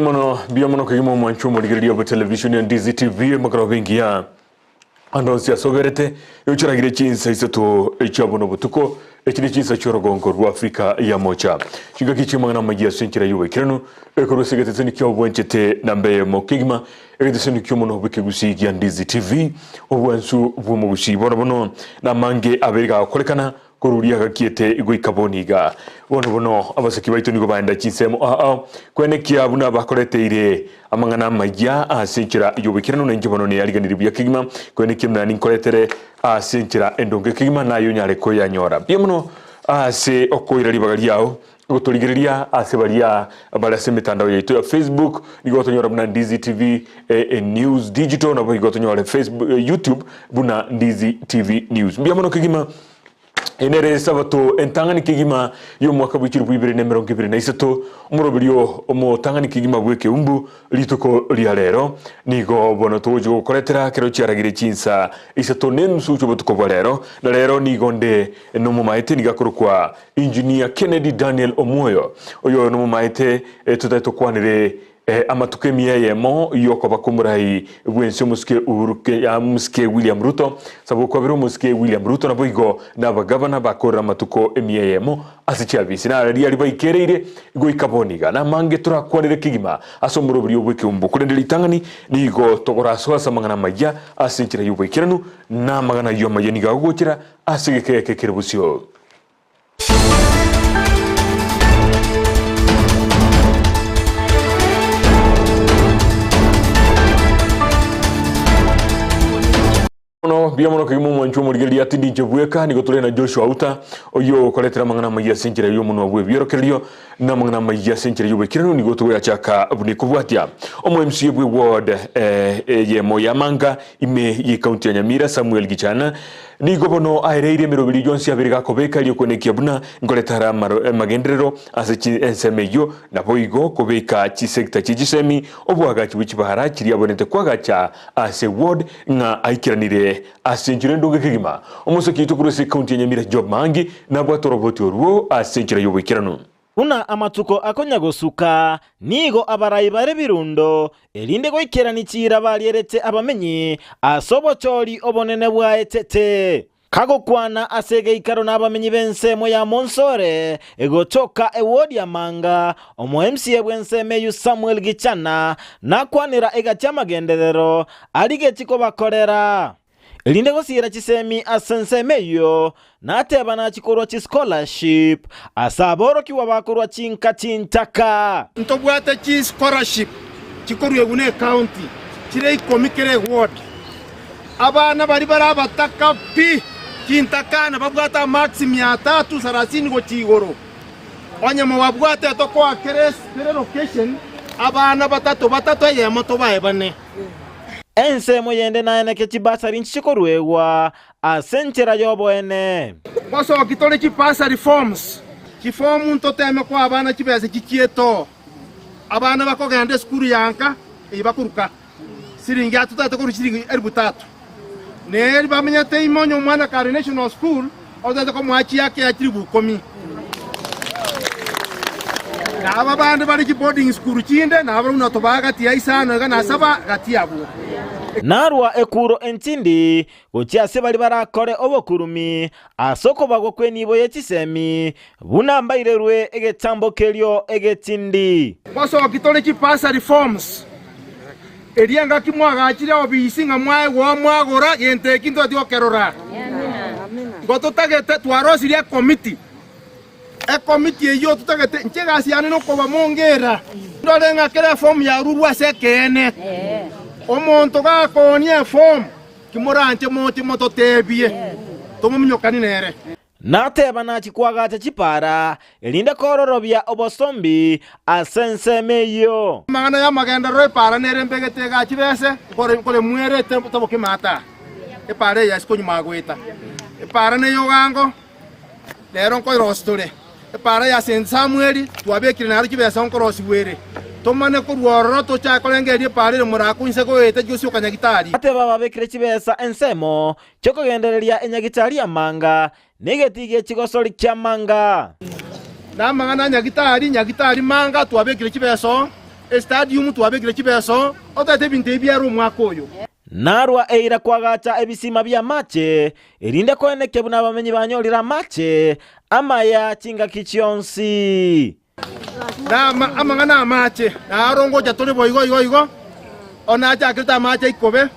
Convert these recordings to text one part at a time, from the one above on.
Mono mbuya mono kegima omwancho omorigereria obo television ya Ndizi TV emekero engiya ande onsi ase oberete yochoragire chinsa isato chia bono obotuko echi ne chinsa chi'orogongo rwa Afrika ya mocha chingaki chi'amang'ana amayia ase enchera y'oboikeranu ekorwa ase egeteseni kia obwanchete namba eyemo kegima egeteseni ki'omono bw'ekegusii gia Ndizi TV obwansu bw'omogusii bono bono namange abere gagokorekana Korwa riagakiete goika bono iga. Bono bono abasaki baito nigo baenda chinsemo ao kwenekia buna bakoreteire amang'ana amayia ase enchera y'oboikeranu, na inche bono neyariganirie buya kegima kwenekia buna ninkoretere ase enchera endonge kegima, naye onyare koyanyora. Mbuya mono ase okoira ribaga riao gotorigereria ase baria bare ase emetandao yaito ya Facebook, nigo otonyora buna Ndizi TV News Digital, naboigo otonyore Facebook, YouTube buna Ndizi TV News. Mbuya mono kegima. Eye nere Esabato entang'ani kegima y'omwaka bw'echilifu ibere na emerongo ebere na isato, omoroberio omotang'ani kegima bw'ekeumbu, rituko ria rero. Nigo bono togochia gokoretera kero chiaragire chinsa isato na enusu chi'obotuko bwa rero. Na rero nigo nde nomomaete nigo akorokwa Engineer Kennedy Daniel Omwoyo. Oyo nomomaete totari tokwanere Amatuko emia eyemo y'okoba kw'omorai bw'ense omosike Uhuru omosike William Ruto, saba okwabera omosike William Ruto naboigo nabagabana bakorera amatuko emia eyemo ase chiabisi na riari baikereire goika bono iga. Namange torakwanere kegima ase omoroberio bw'ekeumbu, korende ritang'ani nigo togorasoa ase amang'ana amayia ase enchera y'oboikeranu, na amang'ana ayio amayia nigo agogochera ase egeka eke kere bosio. Bono mbuya mono kegima omwanchwa omorigereria ati ndinche bweka, nigo tore na Joshua Auta, oyio okoretera amang'ana amayia ase enchera y'omonwa bw'ebiorokererio, na amang'ana amayia ase enchera y'oboikeranu nigo togoyachaka buna ekobwatia. Omo MCA bwe ward eh, eyemo ya Manga ime y'ecounty ya Nyamira Samuel Gichana nigo bono aereire emeroberio yonsi abere gakobeka erio kwenekia buna nkoreta are amaro amagenderero ase chi ensemo eyio naboigo kobeka chisector chie chisemi oboagachi bwe chibara chiria abwenerete koagacha ase ward ng'a aikeranire ase enchera endonge kegima. Omoseki oito korwa ase ecounty ya Nyamira Job Maangi nabwate oroboti orwo ase enchera y'oboikeranu. Buna amatuko akonya-gosuka, nigo abarai bare birundo, erinde goikerania chiira barierete abamenyi ase obochori obonene bwaetete. Kagokwana ase egeikaro nabamenyi b'ensemo ya Monsore, egotoka ewodi ya Manga, omo-MCA bw'ensemo eyio Samuel Gichana nakwanera egati amagenderero arigetie kobakorera. Erinde gosiira chisemi ase ensemo eyio, nateba nachie korwa chischolarship ase aborokigwa bakorwa chinka chintaka. Ntobwate chischolarship chikoruegwa ne county chire ikomi kera eward. Abana baria bare abataka pi chintakana babwate amarks mia tatu sarasini gochia igoro. Onye mobabwate tokoa kera location abana batato batato eyemo tobae bane. Ensemo yende naeneke chibasari nchiche koruegwa ase enchera y'oboene. Ngosoki tore chibasari forms, chifomu ntoteme koa abana chibesa chichietoo. Abana bakogenda esukuru ya nka eye bakoruka siringi aa totagete korwa chiringi elifu tatu. Neri bamenyete ime onye omwana kare national school otagete komoa chiake ya chilifu ikomi. Na aba bande bare chiboarding school chinde nabarabwo notobaa gati ya isano iga na saba gati abwo. Narua ekuro entindi gochia ase baria barakore obokurumi ase okobagwa kw'enibo ye chisemi, buna mbairerwe egetambo kerio egetindi. Ngosoki tore chibursary forms. Erio engaki mwagachire obisi ng'a mwaegwa mwagora gento eki ntobati gokerora. Igo totagete twarosirie ekomiti, ekomiti eyio totagete inche egasi yane nokobamongera ndore ng'a kera efomu yarurwe ase ekeene. Omonto gakoonia efomu, timoranche moche mototebie, tomominyokani nere. Nateba nachie koagacha chipaara, erinde kororobia obosombi ase ensemo eyio. Amang'ana y'amagenderero epaara nere mbegete egachi bese, nkoremwere etaboke maata. Epaara eye ase konyuma agoeta. Epaara neyogango, nero nkoirosia tore. Epaara ya Saint Samueli twabekire naro chibesa nkorosiwa ere. Tomane korwa ororo tochake korengereria epaara ere morako inse goeta gosioka Nyagitari. Nateba babekire chibesa ensemo chi'okogendereria enyagitari y'amanga, na egetii gie chigosori ki'amanga. Na amang'ana a nyagitari, nyagitari manga twabekire chibeso. Estadium twabekire chibesa oo, otoete ebinto ebi biare omwaka oyo. Narwa eira kwagacha ebisima bi'amache, erinde koenekia buna abamenyi banyorire amache amaya chingaki chionsi. Na amang'ana 'amache naro ngocha tore boigo igo igo, onye nachakerete amache aikobe,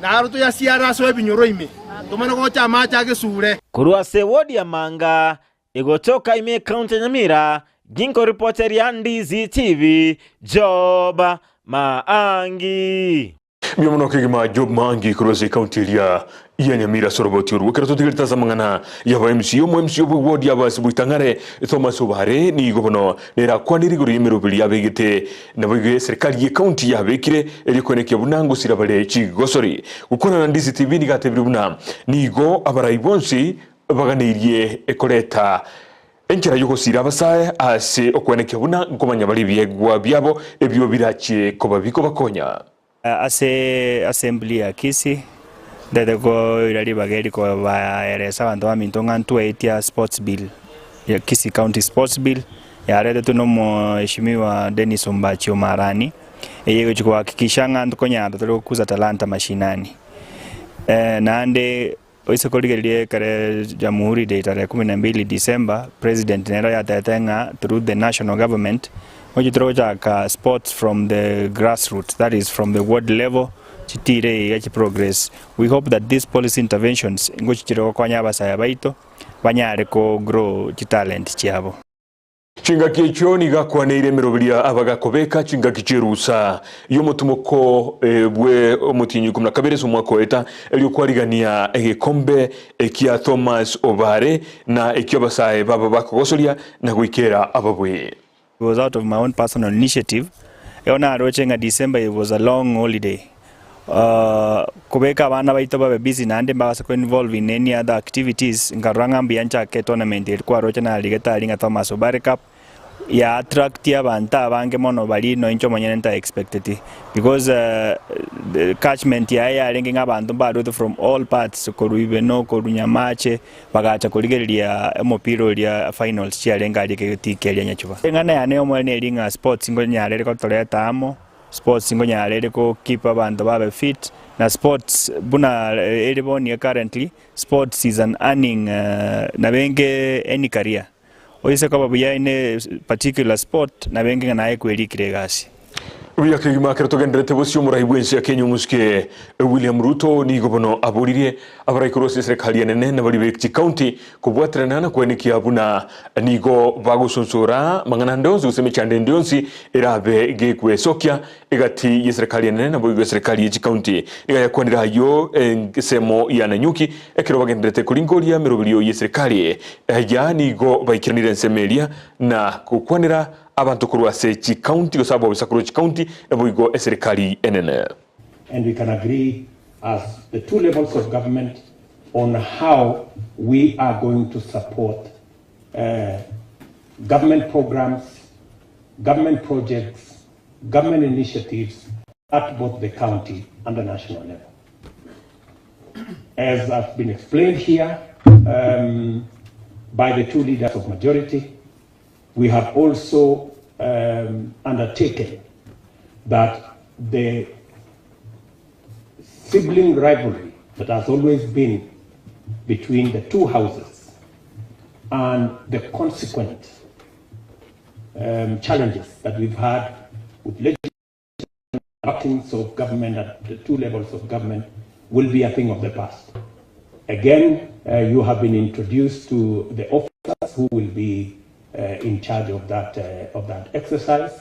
naro toyasiare ase ebinyoro ime, tomanye gocha amache agesure. Korwa ase wodi ya Manga, egotoka ime ekaunti ya Nyamira, ginkoripoteria Ndizi TV, Job Maangi. Mbuya mono kegima Job Maangi korwa ase ekaunti eria ya Nyamira ase oroboti orwo. Ekero totigerete ase amang'ana yaba MC, omo MC obwe ward ya Abasi Boitang'are Thomas Obare nigo bono nere akwanire igoro y'emeroberi yabegete naboigo eserikali y'ekaunti yabekire erio koenekia buna ngosira bare chigosori. Gokwana na Ndizi TV nigo atebire buna nigo abarai bonsi baganeirie koreta Enchera y'ogosiira abasae ase okwenekia buna nkomanya bare ebiegwa biabo ebio birachie koba bikobakonya. Ase assembly ya Kisii, ntagete koira ribaga eri kobaeresa abanto baminto ng'a ntwaetia sports bill ya Kisii County Sports Bill, yaretetwe na omheshimiwa Dennis Ombachi Omarani, eye egochia kohakikisha ng'a ntokonyara tore gokuza talanta mashinani. Naende Oise korigereria ekere Jamhuri Day tarehe kumi na mbili December, President nere oyatebete ng'a through the national government, ngochi tore gochaka sports from the grassroots, that is from the ward level, chitire iga chi progress. We hope that these policy interventions ngochi chire gokonya abasae baito banyare ko grow chitalent chiabo. Chingaki echio nigo akwaneire emeroberio abagakobeka chingaki chi'erusa y'omotumoko bwe omotienyi ikomi na kabere ase omwaka oeta, erio kwarigania egekombe ekia Thomas Obare na ekio abasae babo bakogosoria na goikera ababui. It was out of my own personal initiative, ekero naroche ng'a December it was a long holiday, kobeka abana baito babe busy naende mbabase ko involve in any other activities, nkarora ng'a mbuya nchake etournament eria kwaroche narigete aria ng'a Thomas Obare Cup, ya attract abanto abange mono baria nonya inche omonyene nta expecteti, because the catchment yaye yarenge ng'a abanto mbarwete from all parts korwa Ibeno, korwa Nyamache, bagacha korigereria omopira oria finals chiarenge aria egetii keria Nyachuba. Eng'ana yane omwene neri ng'a sports nkonyarere gotoreta amo. Sports nkonyara ere go keep abanto babe fit, na sports buna ere bono currently, sports is an earning nabo enge any career. Oise koba buya in a particular sport nabo enge ng'a naye kwerikire egasi. Buya kegima ekero togendererete bosio omorai bw'ense ya Kenya omosike William Ruto nigo bono aboririe abarai korwa ase eserekari enene na baria be chikaunti kobwaterana na koenekia buna nigo bagosonsora amang'ana ande onsi gose emechando ende yonsi erabe gegwesokia egati y'eserekari enene naboigo eserekari ye chikaunti. Nigo yakwanire ayio ensemo ya Nanyuki ekero bagendererete koringoria emeroberio y'eserekari. Aya nigo baikeranire ensemo eria na gokwanera abanto korwa ase chikaunti gose abobisa korwa chikaunti naboigo eserekari enene. And we can agree as the two levels of government on how we are going to support uh, government programs, government projects, government initiatives at both the county and the national level. As has been explained here um, by the two leaders of majority, we have also um, undertaken that the sibling rivalry that has always been between the two houses and the consequent um, challenges that we've had with legislative workings of government at the two levels of government will be a thing of the past. Again, uh, you have been introduced to the officers who will be uh, in charge of that, uh, of that exercise,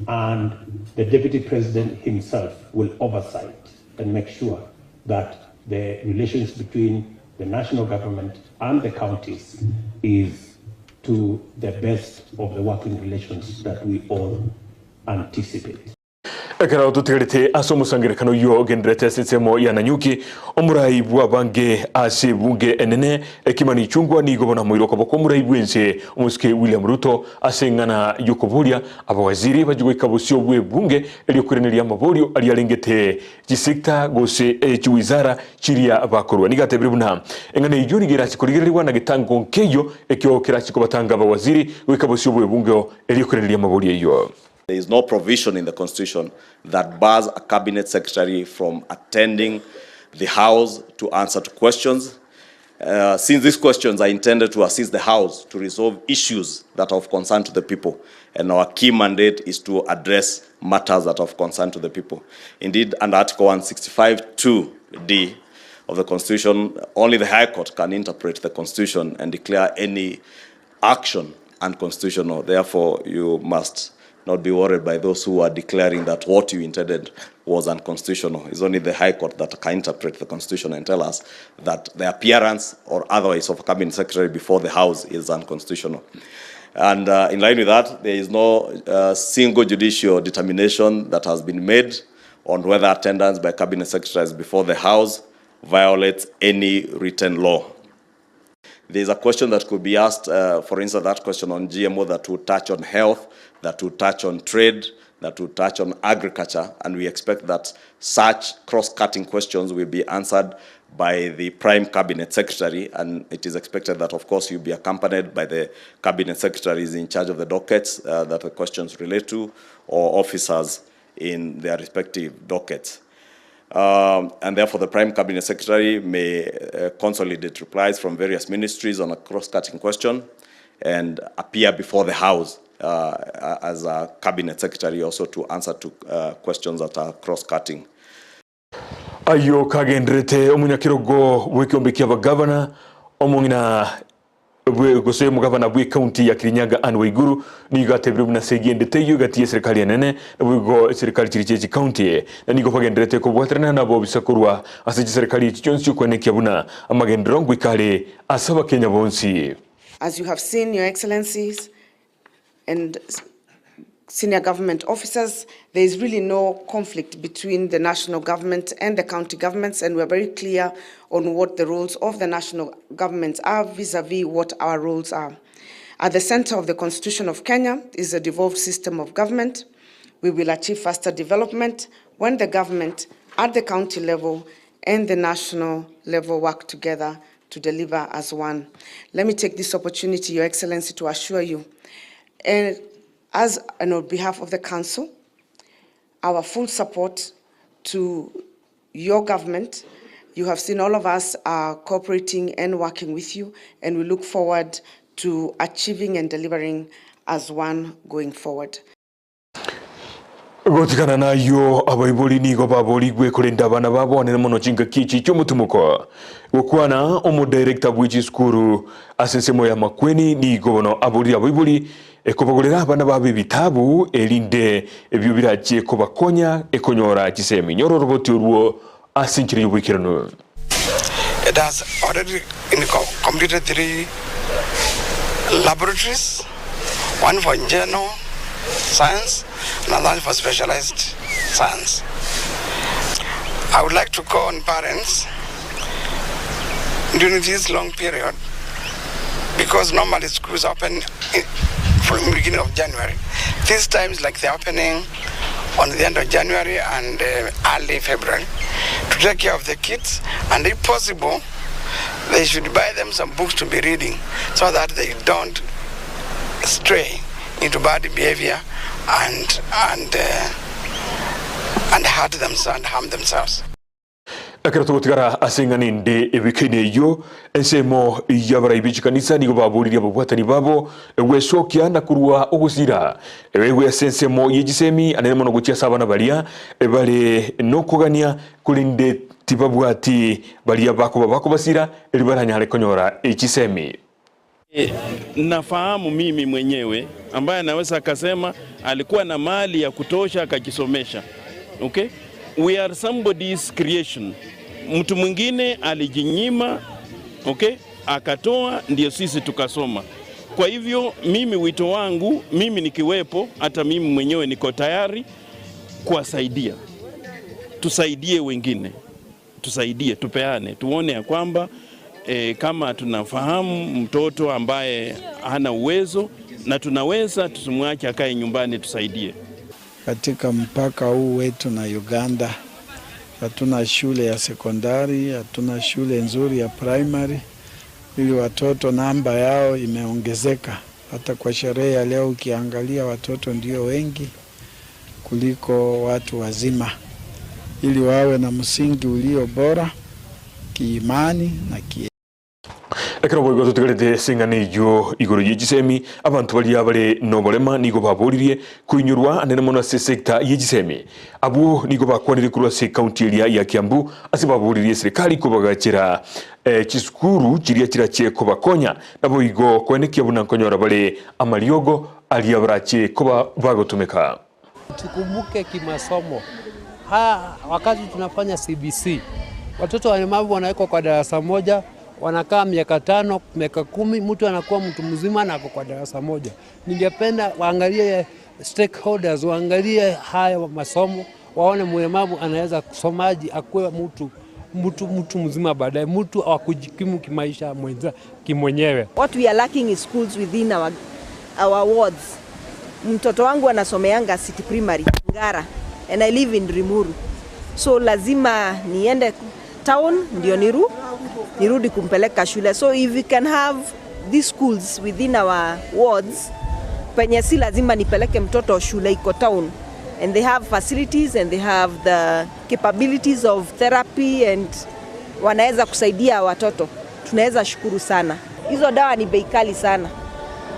and the deputy president himself will oversight and make sure that the relations between the national government and the counties is to the best of the working relations that we all anticipate. Ekero totigarete ase omosangererekano oyio ogendererete ase ensemo ya Nanyuki, omorai bw'abange ase ebunge enene Kimani Ichung'wa nigo bono amoire okoboko omorai bw'ense omosike William Ruto ase eng'ana y'okoboria abawaziri bachie goika bosio bw'ebunge erio koiraneria amaborio aria arengete chisecta gose chiwizara chiria bakorwa. Nigo atebire buna eng'ana eyio nigo erache korigererigwa na getango nkeiyo ekio kerache kobatanga abawaziri goika bosio bw'ebunge erio koiraneria amaborio ayio. There is no provision in the Constitution that bars a cabinet secretary from attending the House to answer to questions. Uh, since these questions are intended to assist the House to resolve issues that are of concern to the people, and our key mandate is to address matters that are of concern to the people. Indeed, under Article 165.2d of the Constitution, only the High Court can interpret the Constitution and declare any action unconstitutional. Therefore, you must not be worried by those who are declaring that what you intended was unconstitutional. It's only the High Court that can interpret the Constitution and tell us that the appearance or otherwise of a cabinet secretary before the House is unconstitutional. And in line with that, there is no single judicial determination that has been made on whether attendance by cabinet secretaries before the House violates any written law. There's a question that could be asked, for instance, that question on GMO that would touch on health, that would touch on trade, that would touch on agriculture, and we expect that such cross-cutting questions will be answered by the Prime Cabinet Secretary, and it is expected that, of course, you'll be accompanied by the Cabinet Secretaries in charge of the dockets that the questions relate to, or officers in their respective dockets. And therefore, the Prime Cabinet Secretary may consolidate replies from various ministries on a cross-cutting question and appear before the House as a Cabinet Secretary also to answer to questions that are cross-cutting. Ayio kagenderete omonyakerogo bw'ekeombe ki'abagavana omong'ina bwe gose omogavana bw'ecounty ya Kirinyaga Anne Waiguru nigo atebire buna ase egende teiyo egati y'eserikali enene naboigo eserikali chiria chia chicounty na nigo bagenderete kobwaterana nabo obisa korwa ase chiserikali echi chionsi chikwenekia buna amagenderero ngoika are ase abakenya bonsi. As you have seen, Your Excellencies and senior government officers, there is really no conflict between the national government and the county governments, and we're very clear on what the roles of the national governments are vis-a-vis what our roles are. At the center of the Constitution of Kenya is a devolved system of government. We will achieve faster development when the government at the county level and the national level work together to deliver as one. Let me take this opportunity, Your Excellency, to assure you, and as and on behalf of the Council, our full support to your government. You have seen all of us are cooperating and working with you, and we look forward to achieving and delivering as one going forward. Gotigana nayo abaibori nigo baborigwe korenda abana babo anene mono chingaki echi chi'omotumoko gokwana omodirector bwe chisukuru ase ensemo ya Makueni nigo bono aborire abaibori ekobagorera abana babo ebitabu erinde ebio birachie kobakonya ekonyora chisemi nyoro oroboti orwo ase enchera y'oboikeranu. It has already completed 3 laboratories, one for general science, another one for specialized science. I would like to call on parents during this long period, because normally schools open from the beginning of January. This time is like they're opening on the end of January and early February, to take care of the kids, and if possible, they should buy them some books to be reading so that they don't stray into bad behavior and hurt themselves and harm themselves. Ekero togotigara ase eng'ana ende ebikaine eyio ensemo y'abarai b'echikanisa nigo baboririe ababwatani babo gwecokia na korwa ogosira egwe ase ensemo y'echisemi anene mono gochia ase abana baria bare nokogania korende tibabwati baria bakoba bakobasira eri baranyare konyora echisemi. Nafahamu mimi mwenyewe ambaye anaweza akasema alikuwa na mali ya kutosha akajisomesha. Okay? We are somebody's creation. Mtu mwingine alijinyima, okay? Akatoa ndio sisi tukasoma. Kwa hivyo mimi wito wangu, mimi nikiwepo, hata mimi mwenyewe niko tayari kuwasaidia. Tusaidie wengine. Tusaidie, tupeane, tuone ya kwamba kama tunafahamu mtoto ambaye hana uwezo na tunaweza tusimwache akae nyumbani, tusaidie. Katika mpaka huu wetu na Uganda hatuna shule ya sekondari, hatuna shule nzuri ya primary, ili watoto namba yao imeongezeka. Hata kwa sherehe ya leo ukiangalia watoto ndio wengi. kuliko watu wazima, ili wawe na msingi ulio bora kiimani na ki. Ekero boigo totigarete ase eng'ana eyio igoro ye chisemi, abanto baria bare noborema nigo baboririe koinyorwa anene mono ase esecta ye chisemi. Abwo nigo bakwanire korwa ase ecounty eria ya Kiambu ase baboririe eserekari kobagachera chisukuru chiria chirachie kobakonya naboigo koenekia buna nkonyora bare amariogo aria barache koba bagotumeka. Tukumbuke kimasomo. Ha, wakati tunafanya CBC watoto walemavu wanawekwa kwa darasa moja, wanakaa miaka 5, miaka 10, mtu anakuwa mtu mzima na ako kwa darasa moja. Ningependa waangalie stakeholders, waangalie haya masomo, waone mlemavu anaweza kusomaji akuwe mtu mzima baadaye, mtu wa kujikimu kimaisha mwenza kimwenyewe. What we are lacking is schools within our wards. Mtoto wangu anasomeanga City Primary Ngara and I live in Limuru. So lazima niende town ndio nirudi kumpeleka shule. So if we can have these schools within our wards, penye si lazima nipeleke mtoto shule iko town, and they have facilities and they have the capabilities of therapy and wanaweza kusaidia watoto, tunaweza shukuru sana. Hizo dawa ni bei kali sana.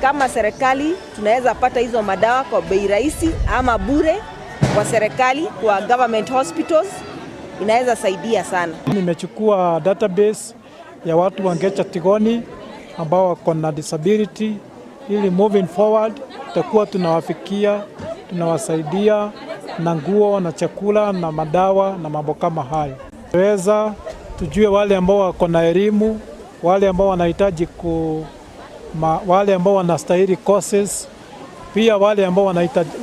Kama serikali tunaweza pata hizo madawa kwa bei rahisi ama bure kwa serikali, kwa government hospitals, inaweza saidia sana. Nimechukua database ya watu wa Ngecha Tigoni ambao wako na disability, ili moving forward tutakuwa tunawafikia, tunawasaidia na nguo na chakula na madawa na mambo kama hayo. Tuweza tujue wale ambao wako na elimu, wale ambao wanahitaji ku, ma, wale ambao wanastahili courses, pia wale ambao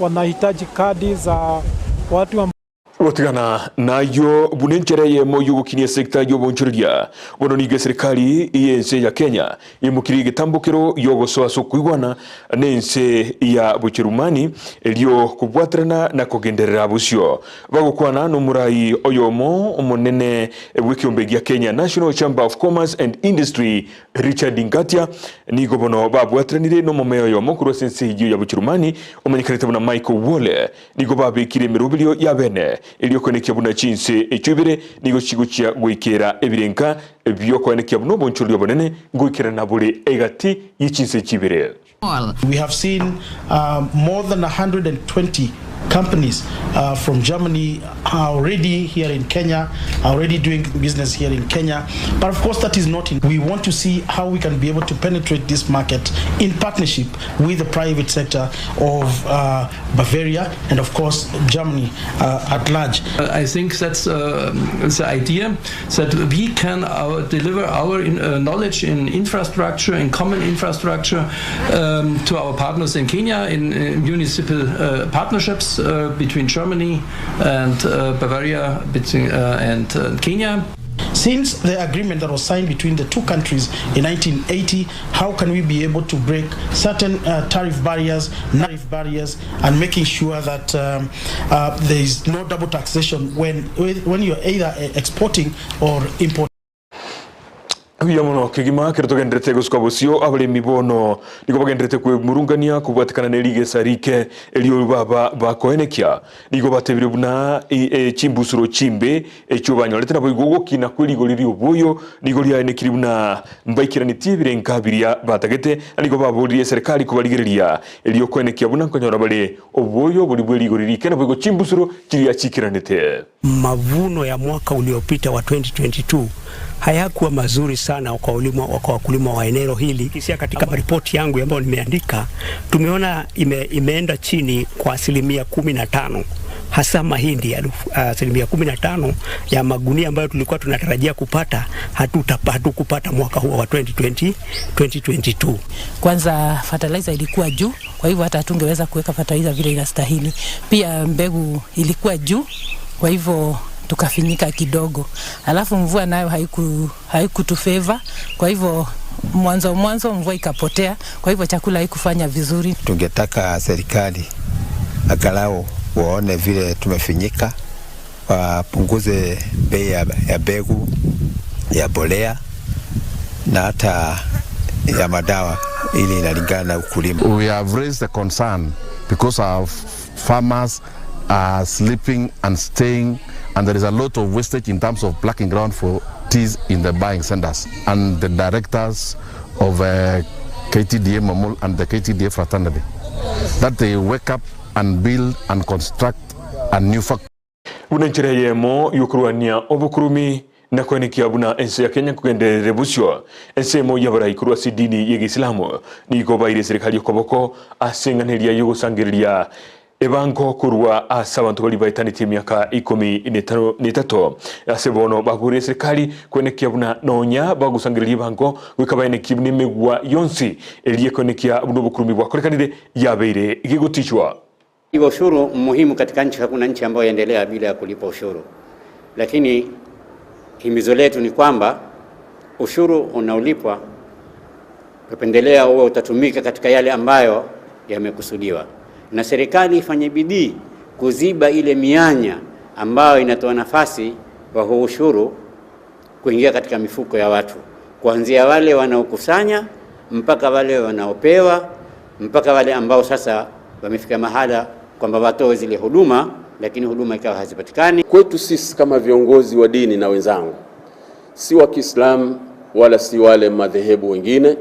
wanahitaji kadi za watu ambao Gotigana nayo buna enchera eyemo yogokinia sector y'obonchoreria bono nigo eserikali y'ense ya Kenya imukiri egetambokero yogosoa ase okoigwana na ense ya Bocherumani erio kobwaterana na kogenderera bosio. Bagokwana na omorai oyomo omonene bw'ekiombe gia Kenya National Chamber of Commerce and Industry Richard Ngatia nigo bono babwateranire na omomea oyomo korwa ase ense eyio ya Bocherumani omanyekanete buna Michael Wole nigo babekire emeroberio ya bene eriokoenekia buna chinse echio ibere nigo chigochia goikera ebirenka biokoenekia buna obonchoreria obonene ngoikerana bore egati y'echinse chibere. We have seen more than 120 companies from Germany are already here in Kenya, are already doing business here in Kenya. But of course that is not in. We want to see how we can be able to penetrate this market in partnership with the private sector of Bavaria and of course Germany at large. I think that's the idea, that we can deliver our knowledge in infrastructure, in common infrastructure, to our partners in Kenya, in municipal partnerships between Germany and Bavaria and Kenya. Since the agreement that was signed between the two countries in 1980, how can we be able to break certain tariff barriers, tariff barriers, and making sure that there is no double taxation when you're either exporting or importing? Buya mono kegima kero togenderete gosuka bosio abaremi bono nigo bagenderete kwemurungania kobwatekana na erigesa rike erio baba bakoenekia nigo batebire buna chimbusuro chimbe echio banyorete nabo igo gokina kw'erigori ri'oboyo nigo riaenekiri buna mbaikeranitie ebirenka biria batagete na nigo baboririe serikali kobarigereria erio koenekia buna nkonyora bare oboyo bori bwa erigori rike nabo igo chimbusuro chiria chikeranete. Mavuno ya mwaka uliopita wa 2022 hayakuwa mazuri sana kwa wakulima wa eneo hili. Kisia katika ripoti yangu ambayo nimeandika, tumeona imeenda chini kwa asilimia 15, hasa mahindi asilimia 15 ya magunia ambayo tulikuwa tunatarajia kupata hatukupata mwaka huo wa 2022. Kwanza fertilizer ilikuwa juu, kwa hivyo hata hatungeweza kuweka fertilizer vile inastahili. Pia mbegu ilikuwa juu, kwa hivyo tukafinyika kidogo. Alafu mvua nayo haikutufavor, kwa hivyo mwanzo mvua ikapotea, kwa hivyo chakula haikufanya vizuri. Tungetaka serikali angalau waone vile tumefinyika, wapunguze bei ya mbegu, ya mbolea na hata ya madawa ili inalingana na ukulima. We have raised the concern because our farmers are sleeping and staying and there is a lot of wastage in terms of plucking ground for teas in the buying centers and the directors of uh, KTDA Momul and the KTDA fraternity that they wake up and build and construct a new factory. Buna enchera eyemo y'okorwania obokurumi na koenekia buna ense ya Kenya nkogenderere bosio, ensemo y'abarai korwa ase edini y'Egeisilamu nigo baire eserekari okoboko ase eng'ana eria y'ogosangereria ebango korwa ase abanto baria baetanetie emiaka ikomi na etato. Ase bono baboire eserekari koenekia buna nonya bagosangereria ebango goika baenekie buna emegwa yonsi eria ekoenekia buna obokurumi bwakorekanire yabeire gegotichwa. Hivyo ushuru muhimu katika nchi, hakuna nchi ambayo yaendelea bila ya kulipa ushuru, lakini himizo letu ni kwamba ushuru unaolipwa tupendelea uwe utatumika katika yale ambayo yamekusudiwa, na serikali ifanye bidii kuziba ile mianya ambayo inatoa nafasi wa huu ushuru kuingia katika mifuko ya watu, kuanzia wale wanaokusanya mpaka wale wanaopewa mpaka wale ambao sasa wamefika mahala kwamba watoe zile huduma, lakini huduma ikawa hazipatikani. Kwetu sisi kama viongozi wa dini na wenzangu, si wa Kiislamu wala si wale madhehebu wengine,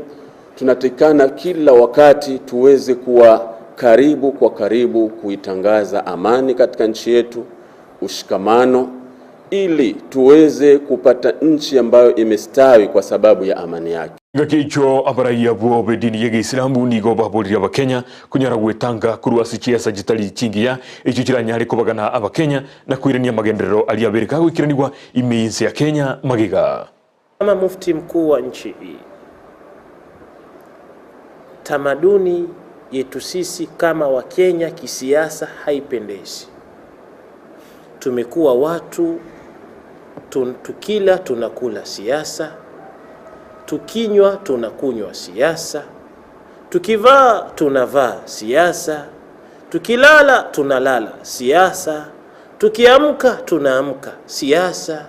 tunatakikana kila wakati tuweze kuwa karibu kwa karibu kuitangaza amani katika nchi yetu, ushikamano, ili tuweze kupata nchi ambayo imestawi kwa sababu ya amani yake. Ngaki icho abarai abwo b'edini y'egeisilamu nigo baborire abakenya konyara gwetanga korwa ase chiasa chitari chingiya echio chiranyare kobagana abakenya na koirania magenderero aria abere kagoikiranigwa ime ense ya Kenya magega. Kama mufti mkuu wa nchi hii, tamaduni yetu sisi kama Wakenya kisiasa haipendezi. Tumekuwa watu tukila tunakula siasa, tukinywa tunakunywa siasa, tukivaa tunavaa siasa, tukilala tunalala siasa, tukiamka tunaamka siasa.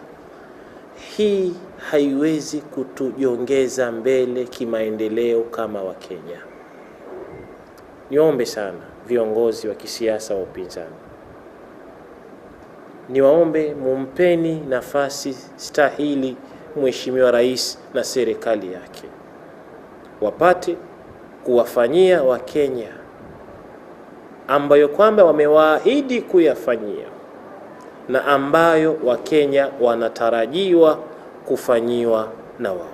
Hii haiwezi kutujongeza mbele kimaendeleo kama Wakenya. Niombe sana viongozi wa kisiasa wa upinzani, niwaombe mumpeni nafasi stahili Mheshimiwa Rais na serikali yake, wapate kuwafanyia Wakenya ambayo kwamba wamewaahidi kuyafanyia na ambayo Wakenya wanatarajiwa kufanyiwa na wao.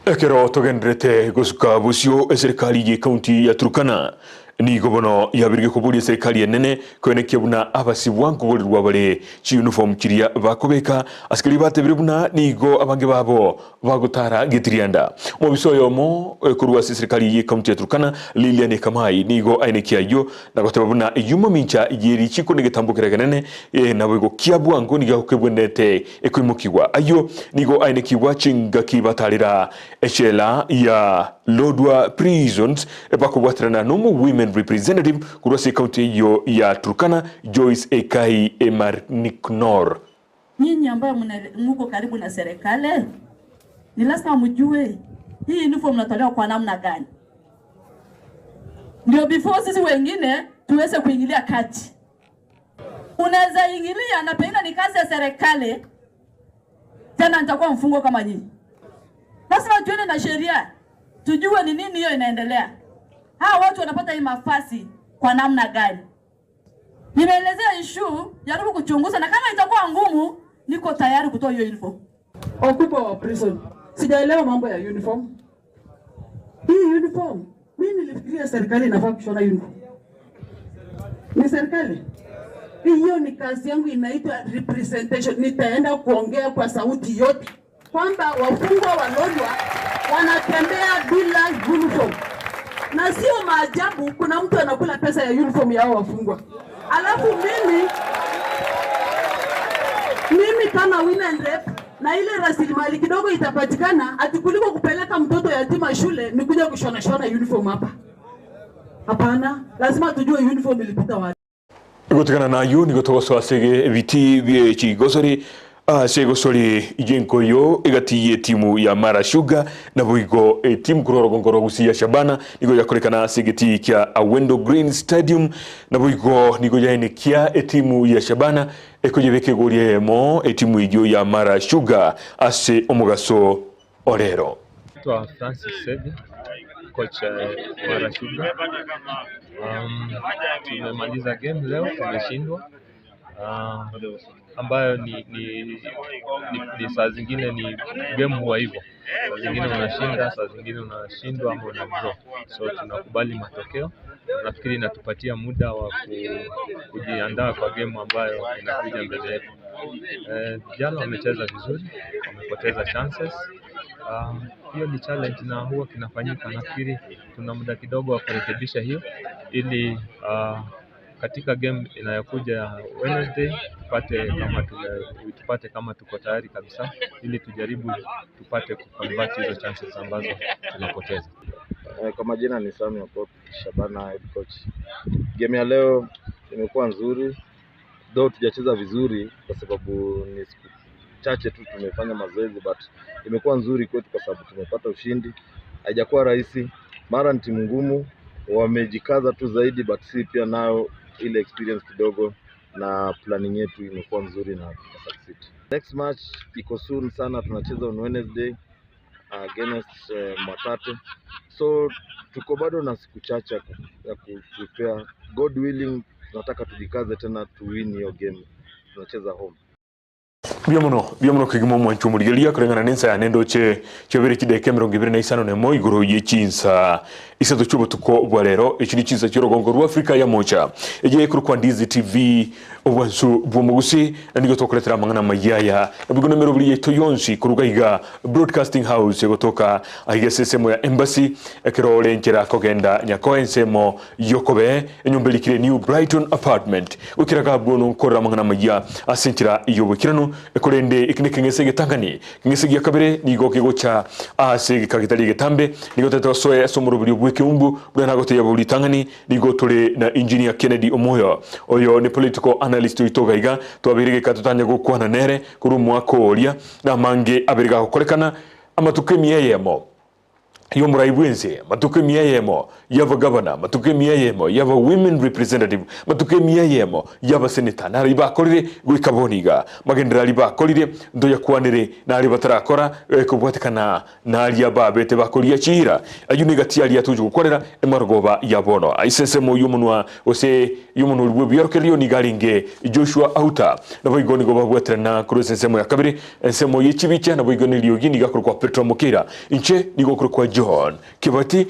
Ekero togenderete gosuka bosio eserikali ye county ya Turkana nigo bono yabirige koboria eserikali enene koenekia buna abasibwa nkogorirwa bare chiuniform chiria bakobeka asikari batebire buna nigo abange babo bagotara getirianda omobisa oyomo korwa ase eserikali ye county ya Turkana Lilian Kamai nigo ainekia ayio na goteba buna eyumo mincha yerichiko negetambokera genene nabo igo kia bwango nigo kebwenete ekoimokigwa ayo nigo ainekiwa chingaki batarira echela ya Lodwar Prisons bakobwaterana nomo women representative korwa ase county eyo ya Turkana Joyce Ekai Emarniknor. Nyinyi ambayo mko karibu na serikali, ni lazima mjue hii uniform natolewa kwa namna gani, ndio before sisi wengine tuweze kuingilia kati. Unaweza ingilia na pengine ni kazi ya serikali, tena nitakuwa mfungwa kama nyinyi. Lazima tuende na sheria, tujue ni nini hiyo inaendelea. Hawa watu wanapata hii mafasi kwa namna gani? Nimeelezea issue, jaribu kuchunguza, na kama itakuwa ngumu, niko tayari kutoa hiyo uniform. Wakubwa wa prison, sijaelewa mambo ya uniform. Hii uniform, mimi nilifikiria serikali inafaa kushona uniform. Ni serikali? Hiyo ni kazi yangu, inaitwa representation. Nitaenda kuongea kwa sauti yote kwamba wafungwa wa Lodwar wanatembea bila uniform, na sio maajabu kuna mtu anakula pesa ya uniform ya hao wafungwa. Alafu mimi kama women rep na ile rasilimali kidogo itapatikana, ati kuliko kupeleka mtoto yatima shule ni kuja kushona shona uniform hapa. Hapana, lazima tujue uniform ilipita wapi. Gotigana nayo nigo togosoa ase ebiti bie chigosori. Ase egosori y'enkoyo egati y'etimu ya Mara Sugar naboigo etimu korwa orogongo rwa Gusii ya Shabana nigo yakorekana ase egetii kia Awendo Green Stadium naboigo nigo yaenekia etimu ya Shabana ekoyebeka egori eyemo etimu eyio ya Mara Sugar ase omogaso orero. Naitwa Francis Sebi, kocha Mara Sugar. Tumemaliza game leo, tumeshindwa ambayo ni, ni, ni, ni saa zingine ni game huwa hivyo, saa zingine unashinda, saa zingine unashindwa ama una draw. So tunakubali matokeo, nafikiri inatupatia muda wa kujiandaa kwa game ambayo inakuja mbele yetu. Vijana wamecheza vizuri, wamepoteza chances. Hiyo ni challenge na huwa kinafanyika. Nafikiri tuna muda kidogo wa kurekebisha hiyo ili katika game inayokuja Wednesday tupate kama tume, tupate kama tuko tayari kabisa ili tujaribu tupate kuconvert hizo chances ambazo tunapoteza. Kwa majina ni Sami Okot, Shabana head coach. Game ya leo imekuwa nzuri, though tujacheza vizuri kwa sababu ni siku chache tu tumefanya mazoezi, but imekuwa nzuri kwetu kwa sababu tumepata ushindi. Haijakuwa rahisi, Mara ni timu ngumu, wamejikaza tu zaidi, but si pia nayo ile experience kidogo na planning yetu imekuwa nzuri na tukasucceed. Next match iko soon sana, tunacheza on Wednesday against Mwatate, so tuko bado na siku chache ya ku prepare. God willing, tunataka tujikaze tena tu win hiyo game, tunacheza home. Mbuya mono, mbuya mono kegima omwancho omorigereria koreng'ana nensa yane ndoche chiabere chidaeka 21 igoro ye chinsa isato chi'obotuko bwa rero. Echi ni chinsa chi'orogongo rwa Afrika ya Mocha eye ekorokwa Ndizi TV obwansu bw'omogusi na nigo tokoretera amang'ana amayia aya naboigo na emeroberi yaito yonsi koruga iga Broadcasting House egotoka aiga ase ensemo ya Embassy ekero ore enchera kogenda Nyakoe ensemo y'okobee enyomba erikire New Brighton Apartment Goikera gabwo nonkorera amang'ana amayia ase enchera y'oboikeranu, korende eki nekeng'ese egetang'ani. Ekeng'ese gia kabere nigo kegocha aase egeka getari egetambe, nigo totagete gosoe ase omoroberio bw'ekeumbu, buna nagotebia abwo ritang'ani, nigo tore na Engineer Kennedy Omoyo. Oyo ne political analyst oito iga iga, twabeire egeka totanya gokwana nere korwa omwaka oria, na amange abere gagokorekana amatuko emia eyemo. y'omorai bw'ense, amatuko emia eyemo y'abagavana, amatuko emia eyemo y'aba women representative, amatuko emia eyemo y'abaseneta, naria bakorire goika bono iga. Amagenderero aria bakorire ntoyakwanere, na aria batarakora ekobwatekana naria babete bakoria chiira. Ayio negati aria togochia gokwanera emarogoba ya bono. Ase ensemo y'omonwa gose y'omonwa oria bw'ebiorokererio nigo arenge Joshua Auta. Naboigo nigo babwaterana korwa ase ensemo ya kabere, ensemo ye chibicha, naboigo neriogi nigo akorokwa Petro Mokeira. Inche nigo nkorokwa John Kibati.